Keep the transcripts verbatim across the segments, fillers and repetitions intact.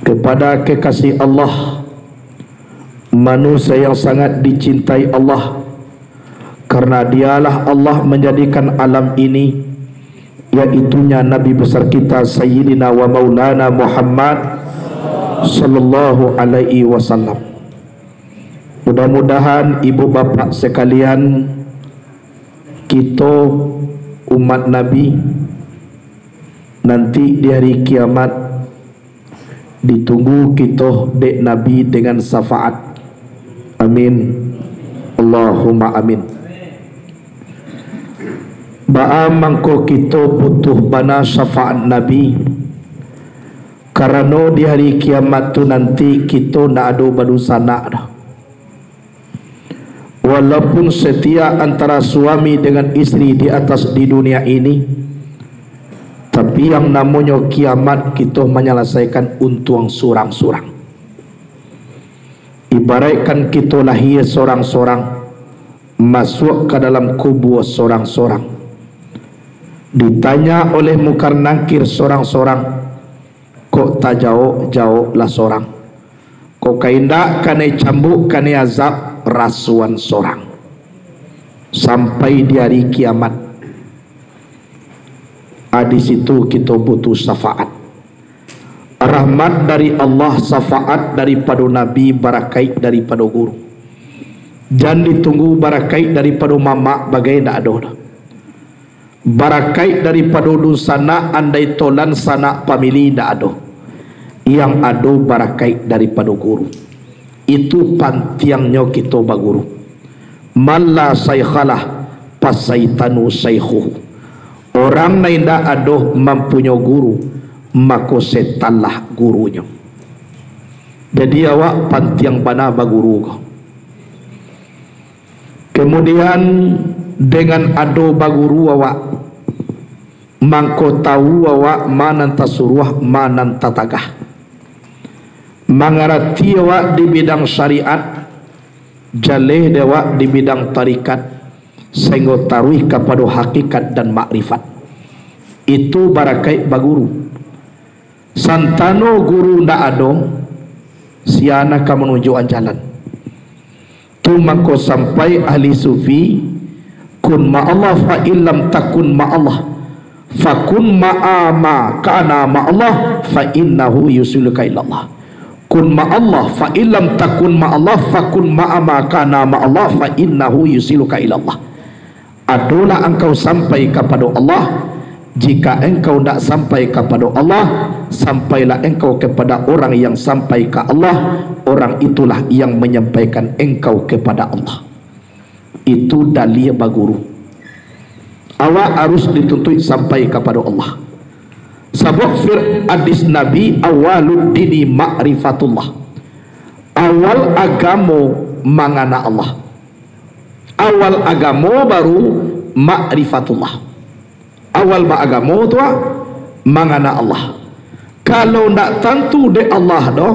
Kepada kekasih Allah, manusia yang sangat dicintai Allah, karena Dialah Allah menjadikan alam ini, yaitunya Nabi besar kita Sayyidina wa Maulana Muhammad sallallahu alaihi wasallam. Mudah-mudahan ibu bapak sekalian, kito umat Nabi, nanti di hari kiamat ditunggu kito dek Nabi dengan syafaat. Amin. Allahumma amin. Baa mangko kito butuh bana syafaat Nabi? Karano di hari kiamat tu nanti kito ndak ado badunsanak doh. Walaupun setia antara suami dengan istri di atas di dunia ini, tapi yang namonyo kiamat kito manyalasaikan untuang surang-surang. Ibaraikkan kito lahia sorang-sorang, masuak ka dalam kubua sorang-sorang. Ditanya oleh Mungkar Nangkir sorang-sorang, kok tajawok-jawoklah sorang. Kok ka indak kanai cambuk, kanai azab, rasuan sorang. Sampai di hari kiamat. Ah, di situ kito butuh syafaat. Rahmat dari Allah, syafaat daripado Nabi, barakaik daripado guru. Jan ditunggu barakaik daripado mamak, bagai ndak ado doh. Barakaik daripado dunsanak, andai tolan sanak pamili ndak ado. Yang ado barakaik daripado guru. Itu pantiangnyo kito baguru. Man la syaikhalah, fasaitanu syaikhuhu. Orang nan indak ado mampunyo guru, mako setanlah gurunyo. Jadi awak pantiang bana baguru ko. Kemudian, dengan ado baguru awak, mangko tahu awak ma nan tasuruah, ma nan tatagah. Mangarati awak di bidang syariat, jaleh dek awak di bidang tarikat, sainggo taruih kapado hakikat dan makrifat. Itu barakaik baguru. Santano guru ndak ado, sia nan ka manunjuakan jalan. Tu mangko sampai ahli sufi, kun ma'allah fa illam takun ma'allah, fakun ma'a ma kana ma'allah, fa innahu yusiluka ilallah. Kun ma'allah fa illam takun ma'allah, fakun ma'a ma kana ma'allah, fa innahu yusiluka ilallah. Adolah engkau sampai kapado Allah. Jika engkau ndak sampai kapado Allah, sampailah engkau kepada orang yang sampai ka Allah, orang itulah yang menyampaikan engkau kepada Allah. Itu dalil baguru. Awak harus dituntuik sampai kapado Allah. Sabab fir-, hadis Nabi, "Awalud dini ma'rifatullah." Awal agamo mangana Allah. Awal agamo baru ma'rifatullah. Awal baagamo tu, ah, mangana Allah. Kalau ndak tantu dek Allah doh,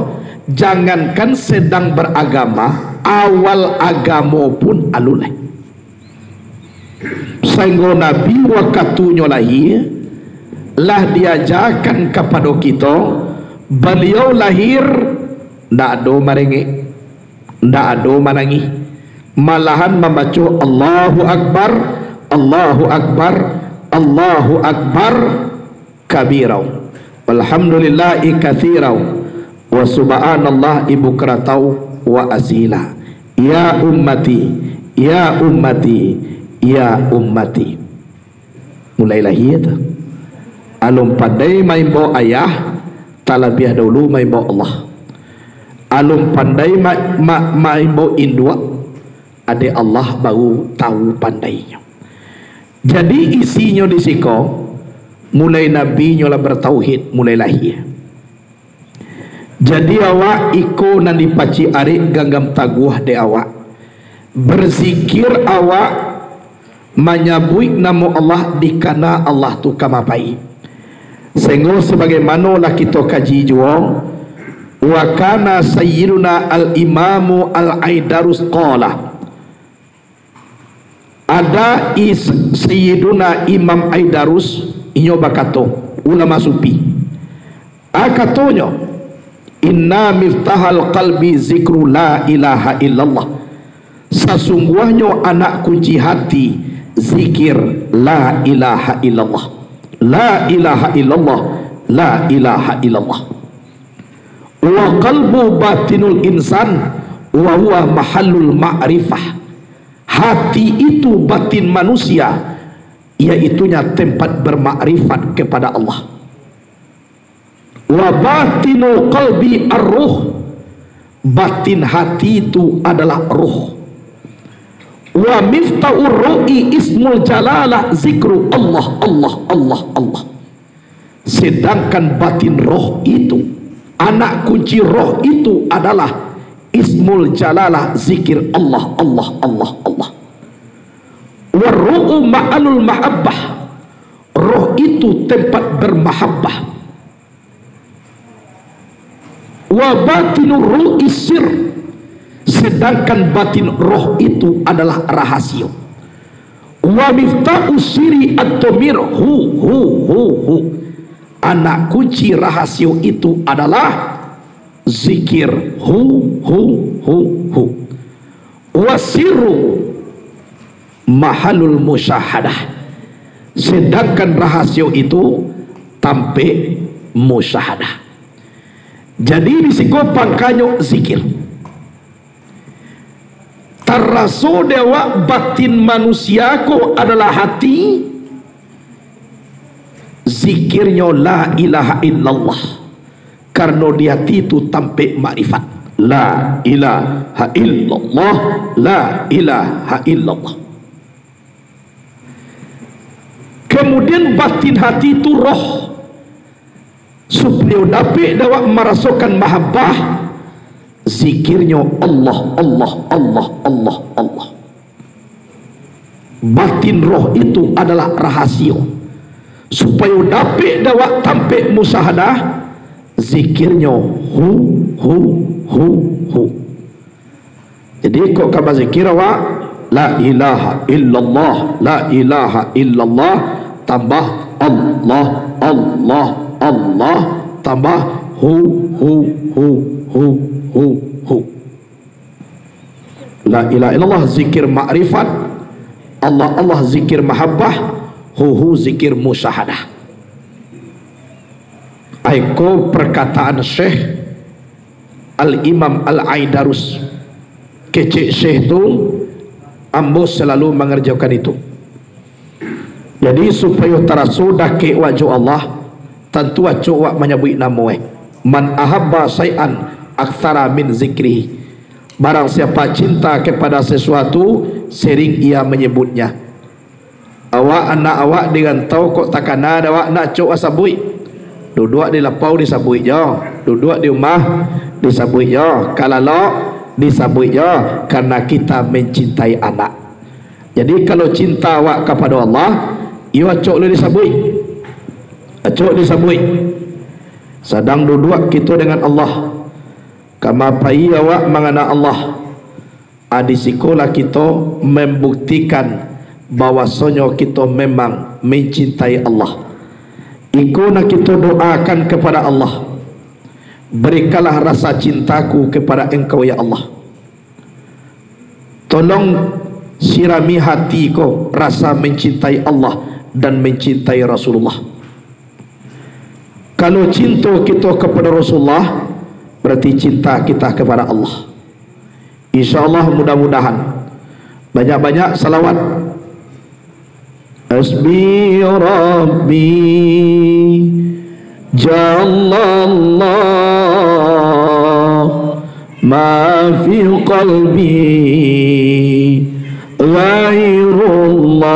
jangankan sedang beragama, awal agamo pun alun lai. Sainggo Nabi wakatunyo lahia, lah diajakan kapado kito, baliau lahir ndak ado marengek. Ndak ado manangih. Malahan mambaco Allahu Akbar, Allahu Akbar, Allahu Akbar kabira. Walhamdulillahi katsira. Wa subhanallahi bukratan wa asila. Ya ummati, ya ummati, ya ummati. Mulai lahia tu. Alun pandai maimbau ayah, talabiah dahulu maimbau Allah. Alun pandai ma-, ma-, maimbau induak, adek Allah baru tahu pandainyo. Jadi isinyo di siko, mulai nabinyo lah batauhid, mulai lahia. Jadi awak iko nan dipacik arek ganggam taguah dek awak. Berzikir awak, manyabuik namo Allah, dikana Allah tu ka mapai. Sainggo sabagaimano lah kito kaji juo, wa kana Sayyiduna Al-Imamu Al-Aidarus qala, ada is-, Sayyiduna Imam Aidarus, inyo bakato, ulama sufi. A katonyo, "Inna miftahal qalbi zikru la ilaha illallah." Sasungguahnyo anak kunci hati zikir la ilaha illallah. La ilaha illallah. La ilaha illallah. "Wa qalbu batinul insan wa huwa mahallul ma'rifah." Hati itu batin manusia, yaitunya tempat bermakrifat kepada Allah. "Wa batinu qalbi ar-ruh." Batin hati itu adalah ruh. "Wa miftahu ruhi ismul jalalah zikru Allah, Allah, Allah, Allah." Sedangkan batin roh itu, anak kunci roh itu adalah ismul jalalah, zikir Allah, Allah, Allah, Allah. "Wa ruhu ma'alul mahabbah." Roh itu tempat bermahabbah. "Wa batinu ruhi sir." Sedangkan batin roh itu adalah rahasio. "Wa miftahu siri ad-domir hu, hu, hu, hu." Anak kunci rahasio itu adalah zikir hu, hu, hu, hu. "Wa sirru mahalul musyahadah." Sedangkan rahasio itu tampek musyahadah. Jadi, di siko pangkanyo zikir. Taraso di awak batin manusia ko adalah hati, zikirnyo la ilaha illallah. Karano di hati tu tampek makrifat. La ilaha illallah, la ilaha illallah. Kemudian batin hati tu roh. Supayo dapek dek awak marasokan mahabbah, zikirnyo Allah, Allah, Allah, Allah, Allah. Batin roh itu adalah rahasio. Supayo dapek dek awak tampek musyahadah, zikirnyo hu, hu, hu, hu. Jadi, kok ka bazikir awak, la ilaha illallah, la ilaha illallah, tambah Allah, Allah, Allah, tambah hu, hu, hu, hu, hu, hu. La ilaha illallah zikir makrifat, Allah, Allah zikir mahabbah, hu, hu zikir musyahadah. Aiko perkataan Syekh Al-Imam Al-Aidarus. Kecek Syekh tu, ambo selalu mangerjokan itu. Jadi, supayo taraso dakek wak jo Allah, tantu acok wak manyabuik namo, eh. "Man ahabba syai'an aktsara min zikrihi." Barang siapa cinta kepada sesuatu, sering ia menyebutnya. Awak, anak awak di rantau kok takana dek awak, nak acok wak sabuik. Duduak di lapau disabuik jo, duduak di umah disabuik jo, ka lalok disabuik jo, karena kita mencintai anak. Jadi, kalau cinta awak kapado Allah, iyo acok lo disabuik. Acok disabuik. Sadang duduak kito dengan Allah, ka ma pai awak mangana Allah. A, di sikolah kito mambuktikan bahwasonyo kito memang mancintai Allah. Iko nan kito doakan kepada Allah, "Berikanlah rasa cintaku kepada Engkau, ya Allah." Tolong sirami hati ko rasa mancintai Allah dan mancintai Rasulullah. Kalau cinto kito kepada Rasulullah, berarti cinta kita kepada Allah. Insya Allah, mudah-mudahan. Banyak-banyak salawat. Hasbi Rabbi, Jallallah, ma fi qalbi ghairullah,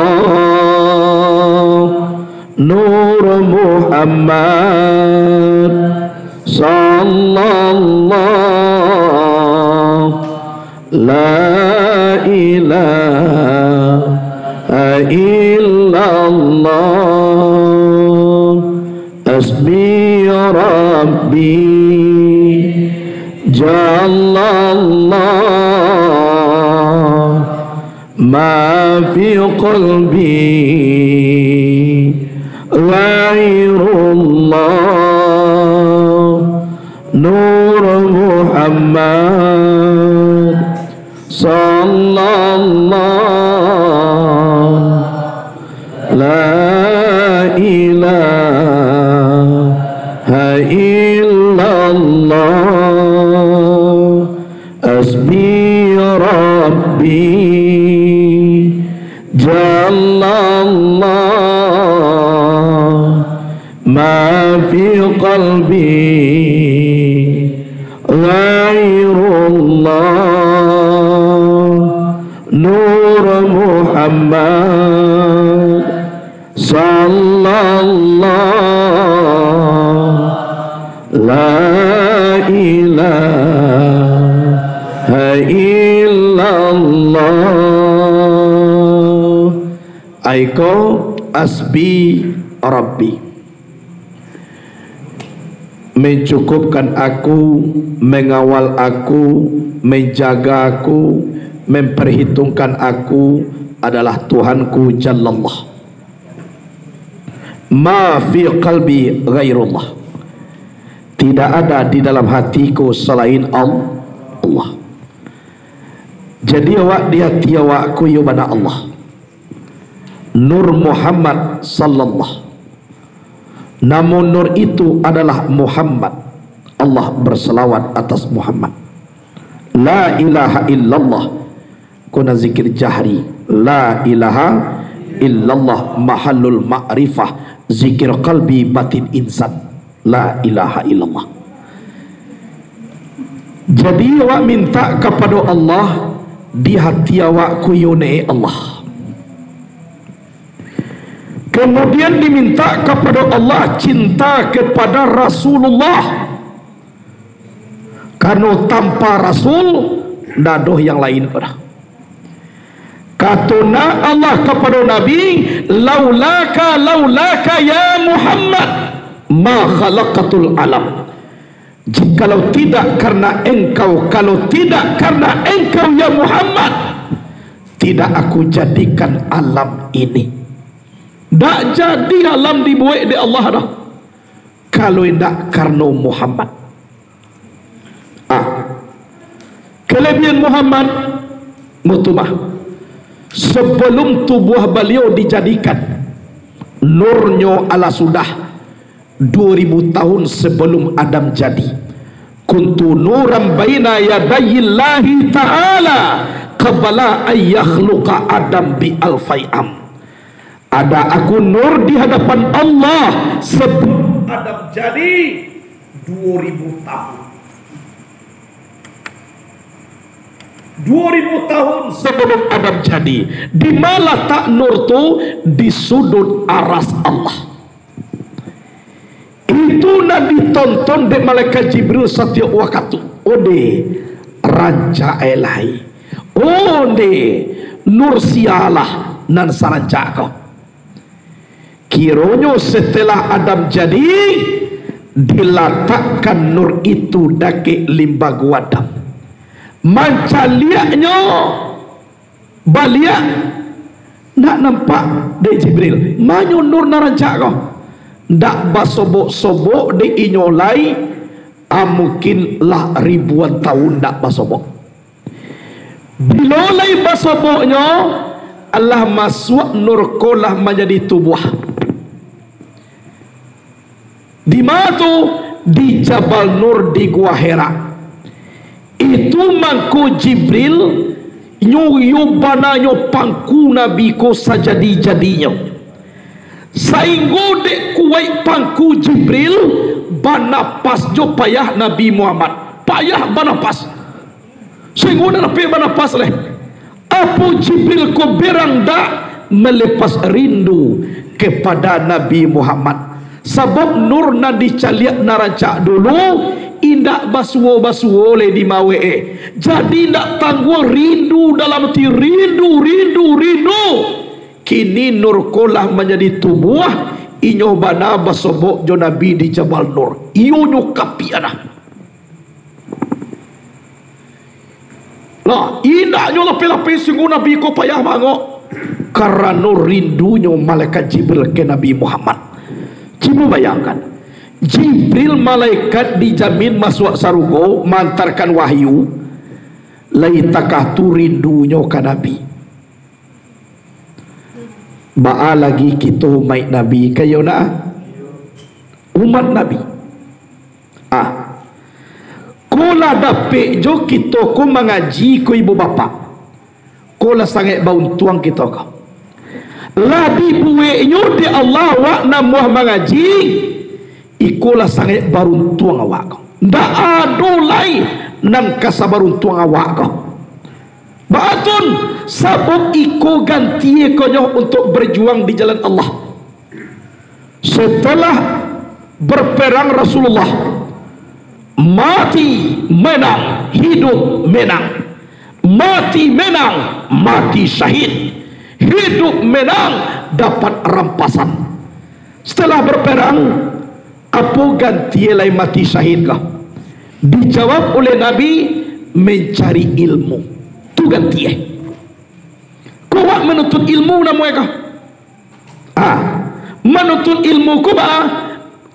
Nur Muhammad sallallahu, la ilaha illallah. Hasbi Rabbi, Jallallah, ma fi qalbi ghairullah, Nur Muhammad sallallahu, la ilaha illallah, hasbi Rabbi, jallallah, ma fi qalbi ghairullah, nur Muhammad sallallahu, la ilaha illallah. Aiko hasbi Rabbi. Mencukupkan aku, mengawal aku, menjaga aku, memperhitungkan aku adalah Tuhanku Jallallah. Ma fi qalbi ghairullah. Tidak ada di dalam hatiku selain Al-, Allah. Jadi awak di hati awak ko iyo bana Allah. Nur Muhammad sallallahu. Namo nur itu adalah Muhammad. Allah berselawat atas Muhammad. La ilaha illallah. Ko nan zikir jahri. La ilaha illallah mahallul ma'rifah. Zikir qalbi batin insan. La ilaha illallah. Jadi, awak minta kapado Allah, di hati awak ko iyo ne Allah. Kemudian diminta kapado Allah cinta kepada Rasulullah. Karano tanpa Rasul, ndak ado yang lain ko doh. Kato na Allah kapado Nabi, "Laulaka, laulaka ya Muhammad, ma khalaqatul alam." Jikalau tidak karena engkau, kalau tidak karena engkau ya Muhammad, tidak aku jadikan alam ini. Ndak jadi alam dibuek dek Allah doh, kalau indak karano Muhammad. Ah. Kelebihan Muhammad, mutumah. Sebelum tubuah baliau dijadikan, nurnyo alah sudah dua ribu tahun sebelum Adam jadi. Kuntu nuran baina yadayillahi ta'ala qabla an yakhluqa Adam bi alfai am. Ada aku nur di hadapan Allah sebelum Adam jadi dua ribu tahun. Dua ribu tahun sebelum Adam jadi. Di ma latak nur tu? Di sudut aras Allah. Itu nan ditonton dek malaikat Jibril satiok wakatu. Onde, rancak e lai. Onde, nur sialah nan sarancak ko. Kironyo setelah Adam jadi, dilatakkan nur itu dakek limbago Adam. Mancaliaknyo baliak, ndak nampak dek Jibril. Ma nyo nur nan rancak ko? Ndak basobok-sobok dek inyo lai, a, mungkin lah ribuan tahun ndak basobok. Bilo lai basoboknyo, alah masuak nur ko lah manjadi tubuah. Di ma tu? Di Jabal Nur di Gua Hira. Itu mangko Jibril, nyo iyo bananyo pangku Nabi ko sajadi-jadinyo. Sainggo dek kuaik pangku Jibril, banapas jo payah Nabi Muhammad. Payah banapas. Sainggo ndak dapek banapas lai. Apo Jibril ko berang dak melepas rindu kepada Nabi Muhammad. Sabab nur nan dicaliak nan rancak dulu, indak basuo-basuo lai dimawek e. Jadi indak tangguang rindu dalam ati, rindu, rindu, rindu. Kini nur ko lah manjadi tubuah, inyo bana basobok jo Nabi di Jabal Nur. Iyonyo kapiak nah. Lah, indaknyo lapeh-lapeh sungguah Nabi ko payah mangok, karano rindunyo malaikat Jibril ka Nabi Muhammad. Cubo bayangkan, Jibril malaikat dijamin masuak sarugo, maantarkan wahyu, lai takah tu rindunyo ka Nabi. Baa lagi kito umaik Nabi, ka iyo nak? Umat Nabi. Ah. Ko lah dapek jo kito ko mangaji ko ibu bapak. Ko lah sangaik bauntuang kito ko. Lah dibueknyo dek Allah awak namuah mangaji, iko lah sangaik baruntuang awak ko. Ndak ado lai nan ka sabaruntuang awak ko. Baa tu? Sabab iko gantie ko nyo untuak berjuang di jalan Allah. Setelah berperang Rasulullah, mati menang, hidup menang. Mati menang, mati syahid. Hidup menang, dapat rampasan. Setelah berperang, apo gantie lai mati syahid ko? Dijawab oleh Nabi, mencari ilmu. Tu gantie. Ko awak manuntut ilmu namonyo ko. Ah, manuntut ilmu ko baa?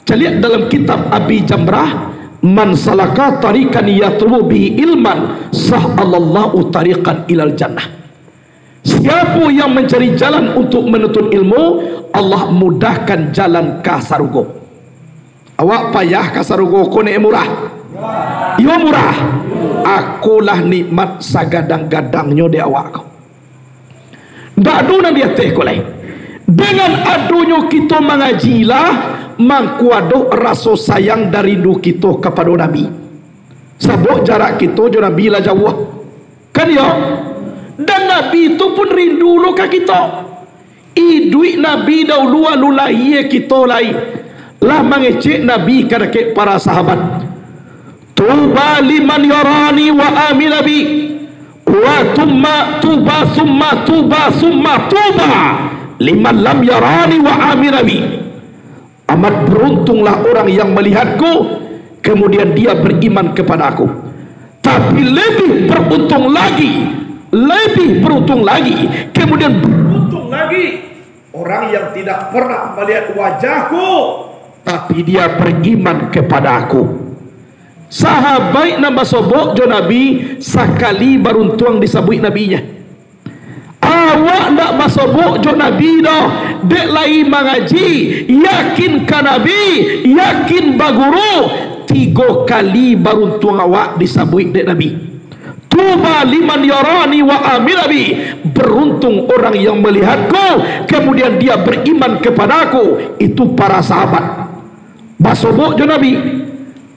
Caliak dalam kitab Abi Jamrah, "Man salaka tariqan yatlubu bihi ilman, sahhalallahu tariqan ilal jannah." Siapo yang mancari jalan untuk manuntut ilmu, Allah mudahkan jalan ka sarugo. Awak payah ka sarugo ko, ndak murah? Iyo murah. Akolah nikmat sagadang-gadangnyo di awak ko. Ndak ado nan di ateh ko lai. Dengan adonyo kito mangaji lah, mangko ado raso sayang dan rindu kito kapado Nabi. Sabab jarak kito jo Nabi lah jauah. Kan iyo? Dan Nabi tu pun rindu lo ka kito. Iduik Nabi dahulu alun lahia kito lai, lah mangecek Nabi ka dakek para sahabat, "Tuba liman yarani wa amila bi, wa tumma tuba summa tuba summa tuba liman lam yarani wa amila bi." Amat beruntunglah orang yang melihatku, kemudian dia beriman kepada aku. Tapi lebih beruntung lagi, lebih beruntung lagi, kemudian beruntung lagi orang yang tidak pernah melihat wajahku, tapi dia beriman kepada aku. Sahabaik nan basobok jo Nabi, sakali baruntuang disabuik Nabinya. Awak ndak basobok jo Nabi doh, dek lai mangaji, yakin ka Nabi, yakin baguru, tigo kali baruntuang awak disabuik dek Nabi. "Tuba liman yarani wa amila bi." Beruntung orang yang melihatku, kemudian dia beriman kepada aku. Itu para sahabat. Basobok jo Nabi.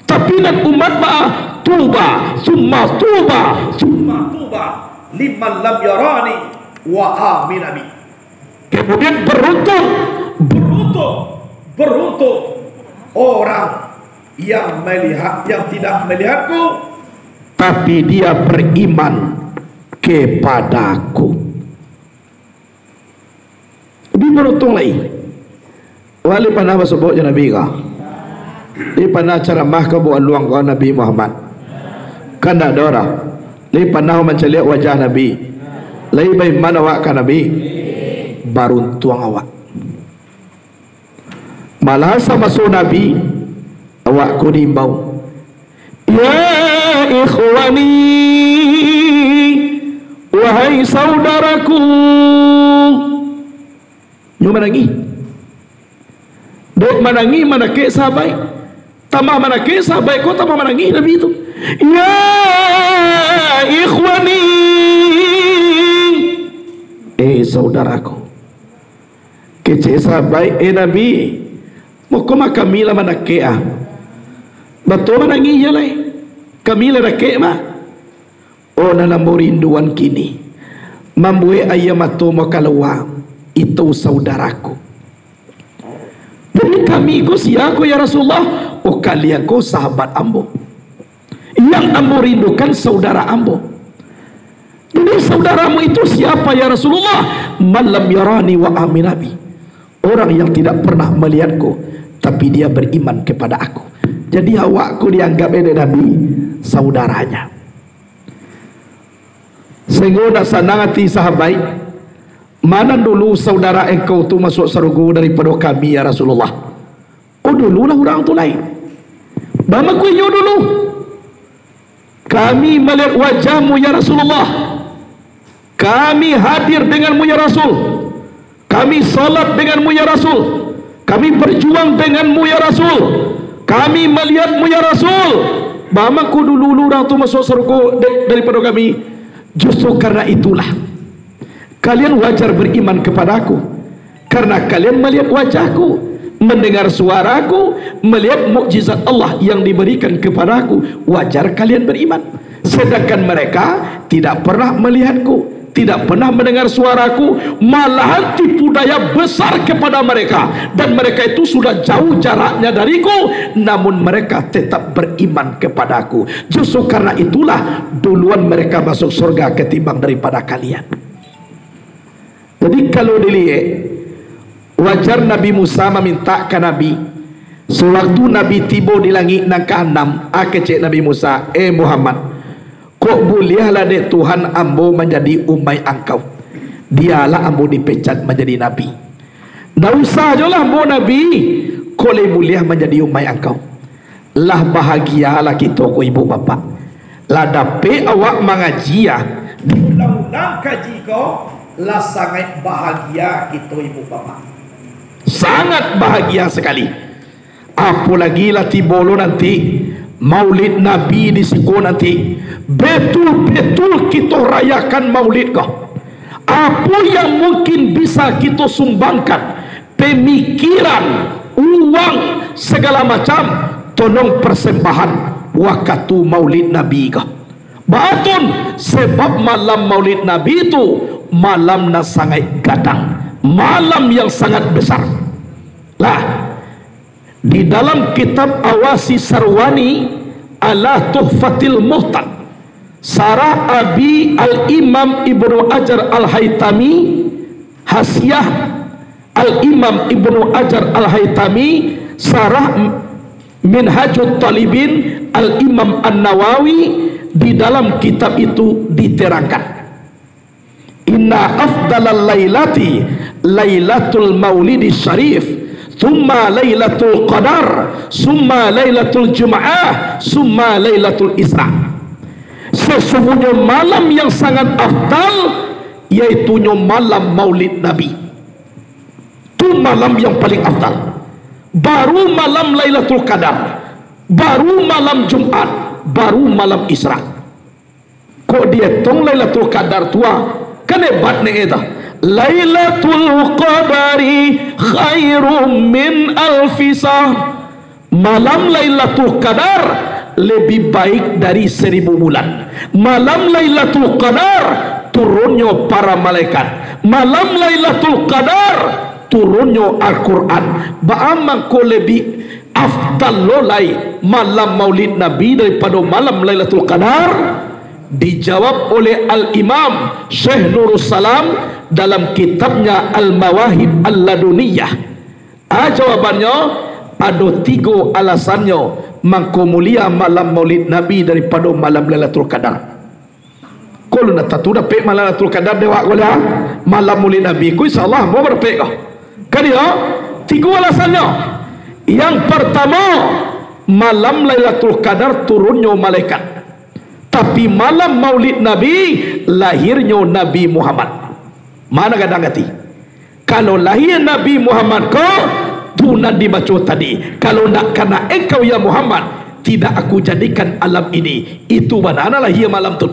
Tapi nan umat baa, "Tuba, summa tuba, summa tuba, liman lam yarani wa amila bi." Kemudian beruntung, beruntung, beruntung orang yang melihat, yang tidak melihatku, tapi dia beriman kepadaku. Lebih beruntung lai. Wak lai panah basobok jo Nabi ko? Lai panah caramah ka Bualuang ko Nabi Muhammad? Kan ndak ado doh. Lai panah mancaliak wajah Nabi? Lai baiman awak ka Nabi? Baruntuang awak. Malah samaso Nabi, awak ko diimbau, "Ya ikhwani, wahai saudaraku." Nyo manangih. Dek manangih, manakek sahabaik. Tambah manakek sahabaik ko, tambah manangih Nabi tu. "Ya ikhwani, eh saudaraku." Kecek sahabaik, "Eh Nabi, mako mah kami lah manakek ah. Batua manangih jo lai. Kami lah dakek mah." "Oh, nan ambo rinduan kini, mambuek aia mato ambo kalua, itu saudaraku." "Jadi kami ko sia ko, ya Rasulullah?" "Oh, kalian ko sahabat ambo. Yang ambo rindukan saudara ambo." "Jadi saudaramu itu siapa, ya Rasulullah?" "Man lam yarani wa amila bi." Orang yang tidak pernah melihatku, tapi dia beriman kepada aku. Jadi awak ko dianggap dek Nabi saudaranya. Sehingga nak sanang ati sahabaik, "Mana dulu saudara engkau tu masuk sarugo daripado kami, ya Rasulullah?" "Oh, dulu lah urang tu lai. Bamaku inyo dulu. Kami malihat wajahmu, ya Rasulullah. Kami hadir denganmu, ya Rasul. Kami salat denganmu, ya Rasul. Kami berjuang denganmu, ya Rasul. Kami malihatmu, ya Rasul. Bamaku dulu-dulu urang tu masuak sarugo de-, daripado kami. Justru karena itulah, kalian wajar beriman kepada-Ku. Karena kalian malihat wajah-Ku, mendengar suara-Ku, malihat mukjizat Allah yang diberikan kepada-Ku, wajar kalian beriman. Sedangkan mereka tidak pernah melihat-Ku, tidak pernah mendengar suara-Ku, malahan tipu daya besar kepada mereka, dan mereka itu sudah jauh jaraknya dari-Ku, namun mereka tetap beriman kepada-Ku. Justru karena itulah, duluan mereka masuk surga ketimbang daripada kalian. Jadi, kalau diliek, wajar Nabi Musa mamintak ka Nabi. Sawaktu Nabi tibo di langik nan kaanam, a kecek Nabi Musa, "Eh Muhammad, kok buliahlah dek Tuhan ambo manjadi umaik angkau? Bialah ambo dipecat manjadi nabi. Ndak usah jolah ambo nabi, kok lai buliah manjadi umaik angkau." Lah bahagialah kito ko, ibu bapak. Lah dapek awak mangaji, ah. Diulang-ulang kaji ko, lah sangaik bahagia kito, ibu bapak. Sangat bahagia sakali. Apolagi lah tibo lo nanti, Maulid Nabi di siko nanti. Betul-betul kito rayakan Maulid ko. Apo yang mungkin bisa kito sumbangkan, pemikiran, uang, sagala macam, tolong persembahan wakatu Maulid Nabi ko. Baa tu, sebab malam Maulid Nabi tu malam nan sangaik gadang, malam yang sangat besar. Lah, di dalam kitab Awasi Sarwani ala Tuhfatil Muhtad, sarah Abi Al-Imam Ibnu Hajar Al-Haitami, Hasyiah Al-Imam Ibnu Hajar Al-Haitami, sarah Minhajut Talibin Al-Imam An-Nawawi, di dalam kitab itu diterangkan, "Inna afdalal lailati lailatul maulidi syarif, tsumma lailatul qadar, tsumma lailatul jum'ah, tsumma lailatul isra." Sesungguhnyo malam yang sangat afdal, yaitunyo malam Maulid Nabi. Tu malam yang paling afdal. Baru malam Lailatul Qadar, baru malam Jumat, baru malam Isra. Kok dietong Lailatul Qadar tu, ah, kan hebat ni itu. "Lailatul Qadari khairum min alfi syahr." Malam Lailatul Qadar lebih baik dari seribu bulan. Malam Lailatul Qadar turunnyo para malaikat. Malam Lailatul Qadar turunnyo Al-Quran. Baa mangko lebih afdal lo lai malam Maulid Nabi daripado malam Lailatul Qadar? Dijawab oleh Al-Imam Syekh Nurus Salam dalam kitabnya Al-Mawahib Al-Laduniyah. A, jawabannyo, ado tigo alasannyo mangko mulia malam Maulid Nabi daripado malam Lailatul Qadar. Kalau ndak tantu dapek malam Lailatul Qadar dek awak ko lah, malam Maulid Nabi ko, insya Allah, mau dapek ko. Kan iyo? Tigo alasannyo. Yang partamo, malam Lailatul Qadar turunnyo malaikat. Tapi malam Maulid Nabi, lahirnyo Nabi Muhammad. Mano gadang ati? Kalau lahia Nabi Muhammad ko, tu nan dibaco tadi, "Kalau ndak karena Engkau, ya Muhammad, tidak Aku jadikan alam ini." Itu bana nan lahia malam tu.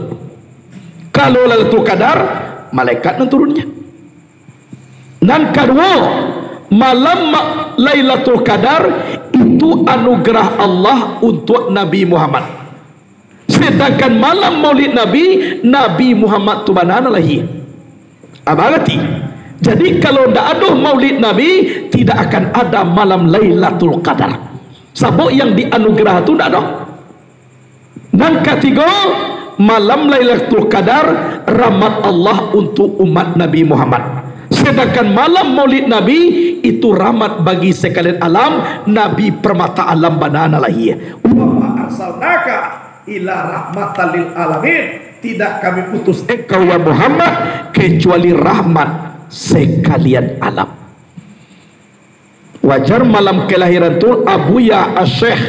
Kalau Lailatul Qadar, malaikat nan turunnya. Nan kaduo, malam ma-, Lailatul Qadar itu anugerah Allah untuak Nabi Muhammad. Sedangkan malam Maulid Nabi, Nabi Muhammad tu bana nan lahia. Abah ngarati? Jadi, kalau ndak ado Maulid Nabi, tidak akan ada malam Lailatul Qadar. Sabab yang dianugerah tu ndak ado. Nan katigo, malam Lailatul Qadar rahmat Allah untuk umat Nabi Muhammad. Sedangkan malam Maulid Nabi, itu rahmat bagi sekalian alam, Nabi permata alam bana nan lahia. Wa ma arsalnaka illa rahmatan lil alamin. Tidak Kami utus Engkau, ya Muhammad, kecuali rahmat sekalian alam. Wajar malam kelahiran tu Abuya Asy-Syaikh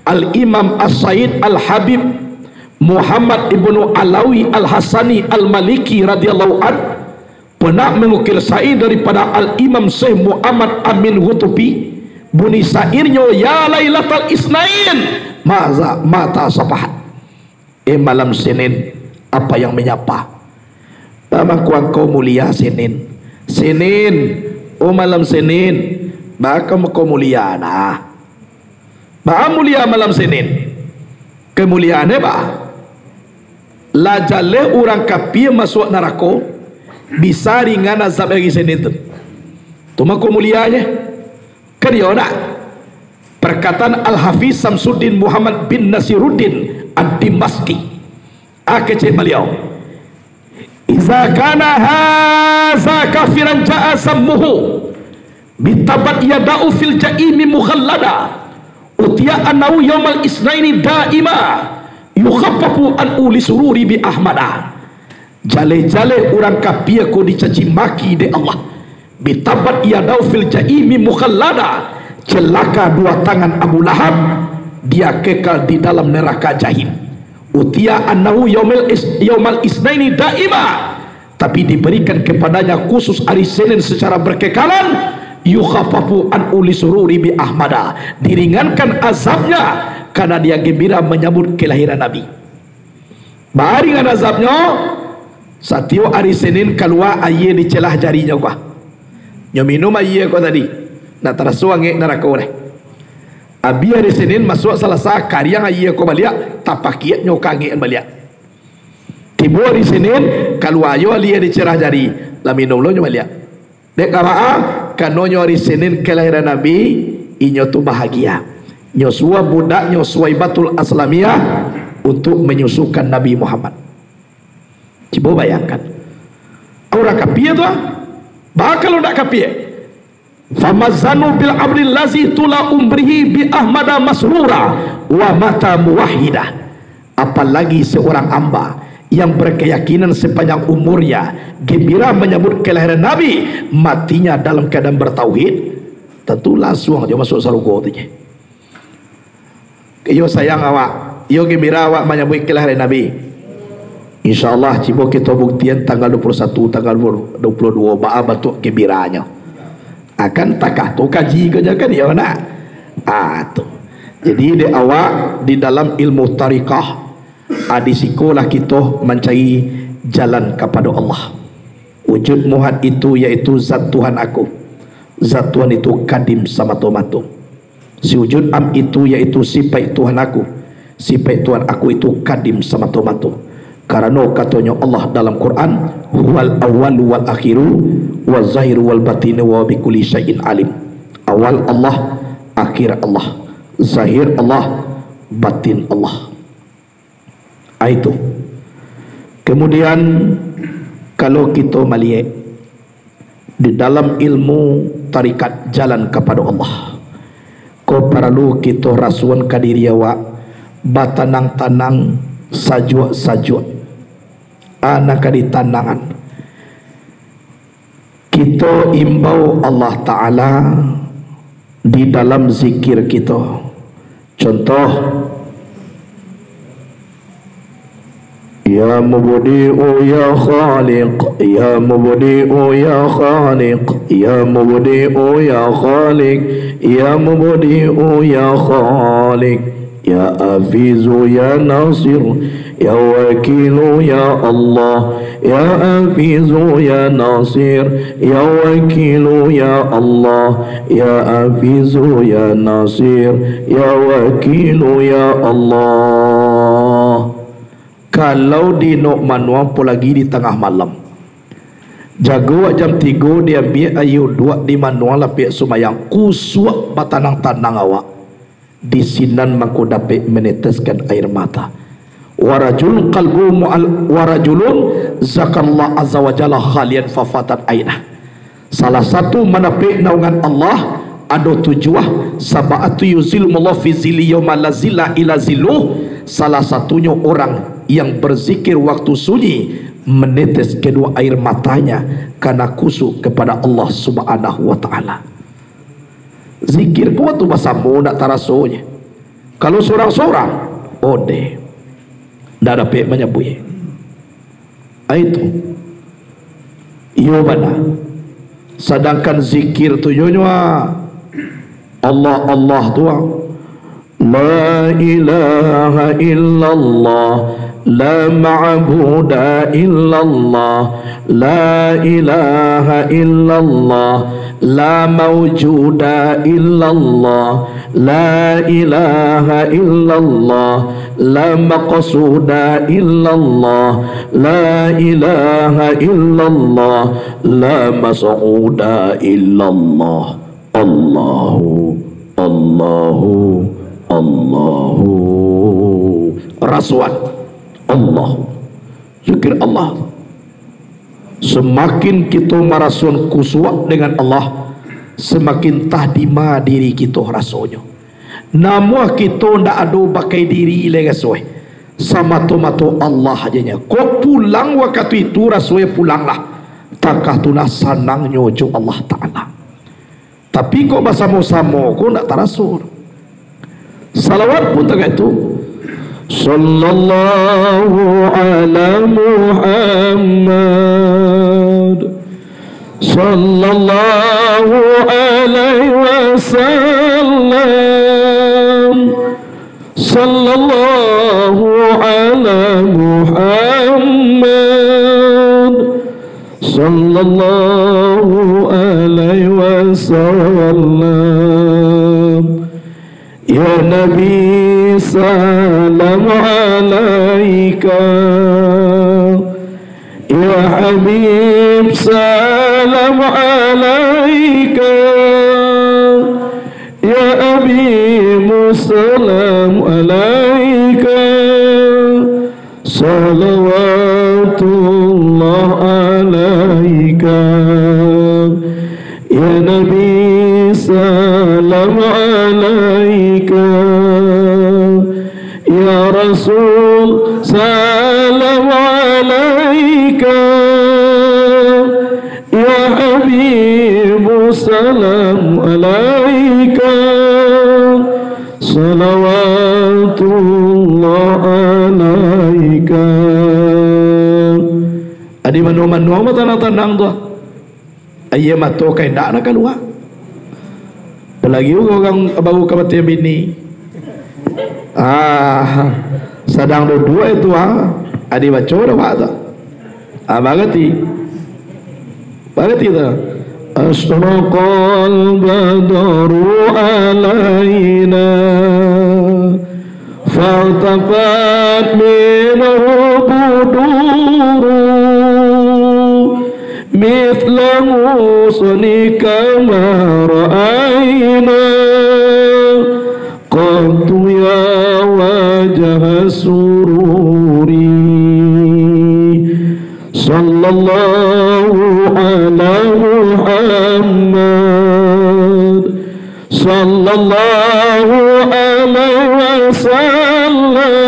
Al-Imam As-Sayyid Al-Habib Muhammad ibnu Alawi Al-Hasani Al-Maliki radhiyallahu an pernah mengukir syair daripada Al-Imam Syekh Muhammad Amin Hutufi. Bunyi syairnyo, "Ya Lailatal Isnain, maza mata sapahat." Eh, malam Senin, apa yang menyapa? Baa mangko angkau mulia Senin? Senin, oh malam Senin, baa mangko mulia nah. Baa mulia malam Senin? Kemuliaannyo baa? Lah jaleh urang kapia masuak narako, bisa ringan azab ari Senin tu. Tu mangko mulianyo. Kan iyo ndak? Perkataan Al-Hafiz Samsuddin Muhammad bin Nasiruddin Ad-Dimasyqi. Ah, kecek baliau, "Iza kana haza kafiran ja'a zammuhu, bitabat yadau fil jaimi mukhallada, utiya annahu yaumal isnaini daima, yukhaffafu an uli sururi bi Ahmada." Jaleh-jaleh urang kapia ko dicaci maki dek Allah. "Bitabat yadau fil jaimi mukhallada." Celaka dua tangan Abu Lahab, dia kekal di dalam neraka jahim. "Utiya annahu yaumal is-, yaumal isnaini daima." Tapi diberikan kepadanya khusus hari Senin secara berkekalan. "Yukhaffafu an uli sururi bi Ahmada." Diringankan azabnya karena dia gembira menyambut kelahiran Nabi. Baa ringan azabnyo, satiok ari Senin kalua aia di celah jarinyo ko. Nyo minum aia ko tadi, ndak taraso angek narako deh. Abih ari Senin masuak Salasa, kariang aia ko baliak, tapakiaknyo ka angekan baliak. Tibo ari Senin, kalua yo aia di celah jari, lah minum lo nyo baliak. Dek kaba? Kanonyo ari Senin kelahiran Nabi, inyo tu bahagia. Nyo suruah budaknyo Suwaibatul Aslamiyah untuk menyusukan Nabi Muhammad. Cubo bayangkan. Urang kapia tu, ah. Baa kalau ndak kapia? "Famazanu bil abdil lazi tula umrihi bi Ahmada masrura wa mata muwahhida." Apalagi seorang hamba yang berkeyakinan sepanjang umurnya gembira menyambut kelahiran Nabi, matinya dalam keadaan bertauhid, tentu lansuang jo masuak sarugo tu je. Iyo sayang awak, iyo gembira awak manyambuik kelahiran Nabi. Insya Allah, cubo kito buktian tanggal dua puluh satu, tanggal dua puluh dua, baa bantuak gembiranyo. Akan takah tu kaji ko je kan, iyo nak? Ah, tu. Jadi, dek awak, di dalam ilmu tarikah, ah, di sikolah kito mancari jalan kapado Allah. Wujud muhad itu yaitu zat Tuhan aku. Zat Tuhan itu kadim samato-mato. Si wujud am itu yaitu sipaik Tuhan aku. Sipaik Tuhan aku itu kadim samato-mato. Karano katonyo Allah dalam Quran, "Huwal awwalu wal akhiru, wa zahiru wal batinu, wa bi kulli syai'in alim." Awal Allah, akhir Allah, zahir Allah, batin Allah. Ah, itu. Kemudian, kalau kito maliek di dalam ilmu tarikat jalan kapado Allah, ko paralu kito rasuan ka diri awak, batanang-tanang, sajuak-sajuak. Ah, nan ka ditanangan. Kito imbau Allah Ta'ala di dalam zikir kito. Contoh, Ya Mubdi'u ya Khaliq, Ya Mubdi'u ya Khaliq, Ya Mubdi'u ya Khaliq, Ya Mubdi'u ya Khaliq. Ya Hafizu ya Nasir, Ya Wakilu ya Allah, Ya Hafizu ya Nasir, Ya Wakilu ya Allah, Ya Hafizu ya Nasir, Ya Wakilu ya Allah. Kalau di nok manuang, apolagi di tangah malam. Jago awak jam tigo diambiak aia uduak di manuang lapiak sumayang, kusuak batanang-tanang awak. Di sinan mangko dapek meneteskan air mata. Warajulun qalbuhu mu'al-, warajulun zakarallah azza wa jalla khalian fafatat ainah. Salah satu manapek naungan Allah, ado tujuah, sab'atu yuzillumullahu fi zilli yauma la zilla illa zilluh. Salah satunyo orang yang berzikir waktu sunyi, menetes kedua air matanya karena khusyuk kepada Allah Subhanahu wa Ta'ala. Zikir ko tu basamo ndak tarasonyo. Kalau sorang-sorang, ondeh, ndak dapek manyabuik. Ah, itu. Iyo bana. Sadangkan zikir tu yo nyo, ah, Allah, Allah tu, ah. La ilaha illallah, la ma'buda illallah, la ilaha illallah, la maujuda illallah, la ilaha illallah, la maqsuda illallah, la ilaha illallah, la mas'uda illallah. Allahu, Allahu, Allahu. Rasuan. Allahu. Zikir Allah. Samakin kito marasoan kusuak dengan Allah, samakin tadima diri kito rasonyo. Namuah kito ndak ado bakai diri lai rasoe. Samato-mato Allah aja nyo. Kok pulang wakatu itu rasoe pulanglah. Takah tu lah sanangnyo jo Allah Ta'ala. Tapi kok basamo-samo ko ndak taraso. Salawat pun tagak tu. Sallallahu ala Muhammad. Sallallahu alaihi wasallam. Sallallahu ala Muhammad. Sallallahu alaihi wasallam. Ya Nabi, salam alaika. Ya Habib, salam alaika. Ya Habib, salam alaika. Salawatullah alaika. Ya Nabi, salam alaika. Ya Rasul, salam alaika. Ya Habibu, salam alaika. Salawatullah alaika. Adi manuang-manuang, tanang-tanang tu. Aia mato ka indak nak kalua. Apalagi urang baru kamatian bini. Ah, sadang duduak itu, ah, adi baco dah, Pak, tu. Ah, barati. Barati tu. Asyraqal badru alaina. Faltafat minhu buduru mithla ghusnika ma ra'aina qattu ya wajha sururi. Sallallahu ala Muhammad. Sallallahu alaihi wasallam.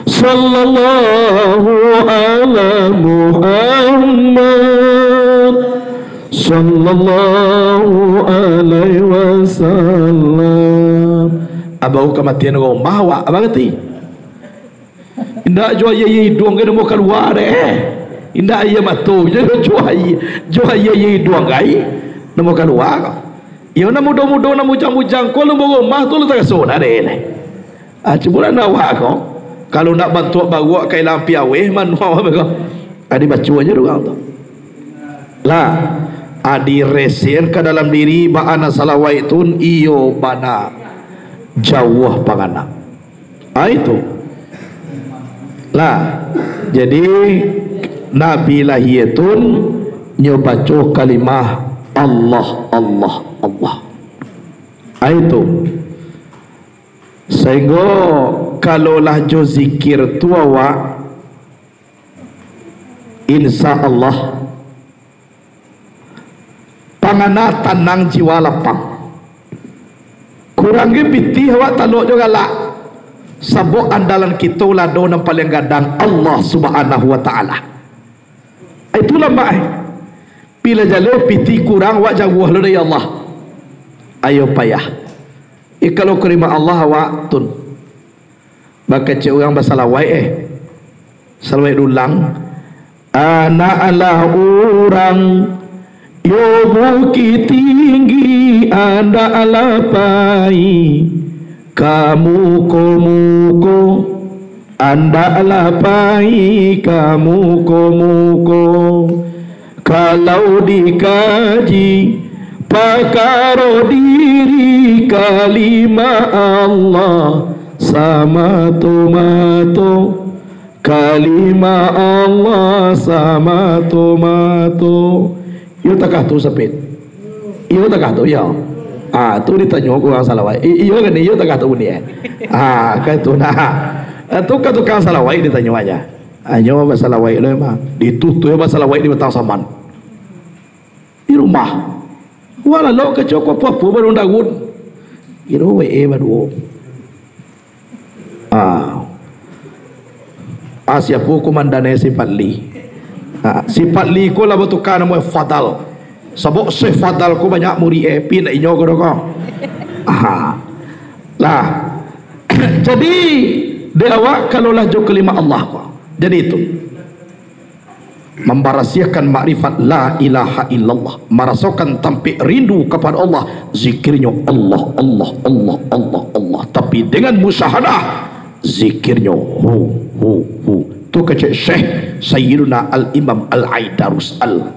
Sallallahu ala Muhammad. Sallallahu alaihi wasallam. Abah kamatian rumah awak, abah ngarti? Indak jo aia-aia iduang gai namo kalua deh. Indak aia mato, jo, jo aia, jo aia-aia iduang gai namo kalua ko. Iyo, nan mudo-mudo, nan bujang-bujang ko, alun barumah tu lah taraso nah deh. Ah, cubolah awak ko. Kalau nak bantuak baruak ka ilang piaweh, manuang awak ko. Ah, dibaco aja urang tu. Lah, ah, direser ka dalam diri, baa nan salawaik tu, iyo bana jauah pangana. Ah, itu. Lah, jadi Nabi lahia tu nyo baco kalimah Allah, Allah, Allah. Ah, itu. Sahinggo kalau lah jo zikir tu awak, insya Allah, pangana tanang, jiwa lapang. Kurang ge pitih awak talok jo galak. Sabab andalan kito lah do nan paliang gadang, Allah Subhanahu wa Ta'ala. Itu lambek, eh. Pila jaleh pitih kurang, awak jauah lo dari Allah. Ayo payah. Eh, kalau kalima Allah awak tun. Bakecek urang basalawaik, eh. Salawaik dulang. Anak alah urang, yo Bukittinggi, andaklah pai ka muko-muko, andaklah pai ka muko-muko. Kalau dikaji pakaro diri, kalima Allah samato-mato, kalima Allah samato-mato. Iyo takah tu, Sapit? Iyo takah tu, iyo. Ah, tu ditanyo ka urang salawaik. I-, iyo kan, iyo takah tu bunyi, eh? Ah, kan tu nah. Ah, tu ka tukang salawaik ditanyo aja. Anyo basalawaik lo emang. Ditutuih basalawaik di batang saman. Di rumah. Wah, lalok kecek ko apo-apo barun-darun. Kiro W E baduo. Ah. Ah, siapo komandan e? Si Fadli. Ah, si Fadli ko lah batuka namo Fadal. Sabab Syekh Fadal ko banyak murid e, pi nak inyo ko doh ko. Ah. Lah. Jadi, dek awak kalau lah jo kalima Allah ko. Jadi itu. Mambarasiahkan makrifat la ilaha illallah, marasokan tampek rindu kapado Allah, zikirnyo Allah, Allah, Allah, Allah, Allah, tapi dengan musyahadah, zikirnyo hu, hu, hu. Tu kecek Syekh Sayyiduna Al-Imam Al-Aidarus Al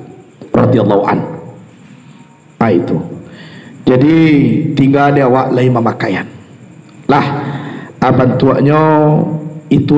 radhiyallahu an. Ah, itu. Jadi, tingga di awak lai mamakaian. Lah, ah, bantuaknyo itulah.